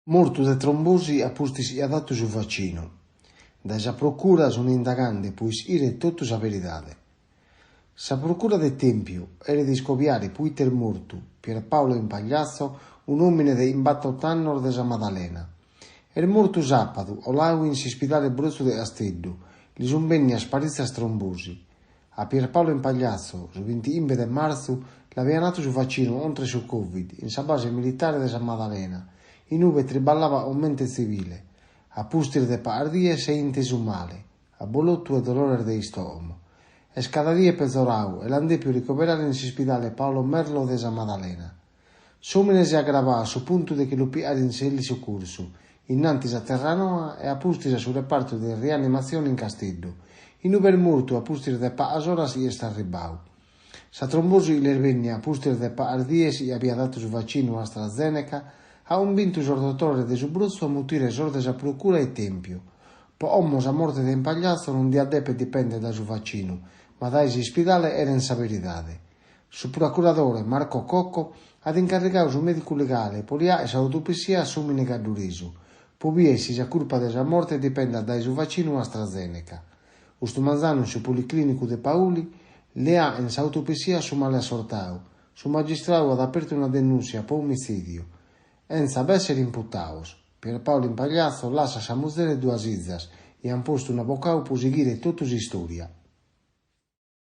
Mortu de trombosi a pustis chi at datu su vacinu. Dae sa Procura sunt indaghende pro ischire totu sa veridade. Sa Procura de Tèmpiu cheret iscobiare pro ite est mortu Pierpaolo Impagliazzo, un'òmine de chimbantoto annos de Sa Madalena. Est mortu sàpadu, coladu in s'ispidale Brotzu de Casteddu, li sunt bènnidas paritzas trombosi. A Pierpaolo Impagliazzo, su bintighimbe de martzu, l'abiant datu su vacinu contra su Covid in sa base militare de Sa Madalena, in ube triballabat comente tzivile. A pustis de pagas dies s'est intesu male, abolotu e dolores de istògomo. Est cada die pezoradu e l'ant dèpiu ricoverare in s'ispidale Paolo Merlo de Sa Madalena. S'òmine s'est agravadu a su puntu de che lu pigare in s'elisucursu, innantis a Terranoa e a pustis a su repartu de rianimatzione in Casteddu, in ube est mortu a pustis de pagas oras chi est arribadu. Sa trombosi chi l'est bènnia a pustis de pagas dies chi abiat datu su vacinu AstraZeneca at cumbintu sos dotores de su Brotzu a mutire sos de sa Procura 'e Tèmpiu. Po como sa morte de Impagliazzo non diat dèpere dipèndere dae su vacinu, ma dae s'ispidale cherent sa veridade. Su procuradore Marco Cocco at incarrigadu su mèdicu legale pro li fàghere s'autopsia a s'òmine gadduresu, pro bìdere si sa curpa de sa morte dipendat dae su vacinu AstraZeneca. Custu manzanu in su Policlìnicu de Pauli li faghen s'autopsia a su maleassortadu. Su magistradu at apertu una denùntzia pro omitzìdiu. Chentza b'èssere imputados, Pierpaolo Impagliazzo lassat sa muzere e duas fizas, chi an postu un'abocadu pro sighire totu s'istòria.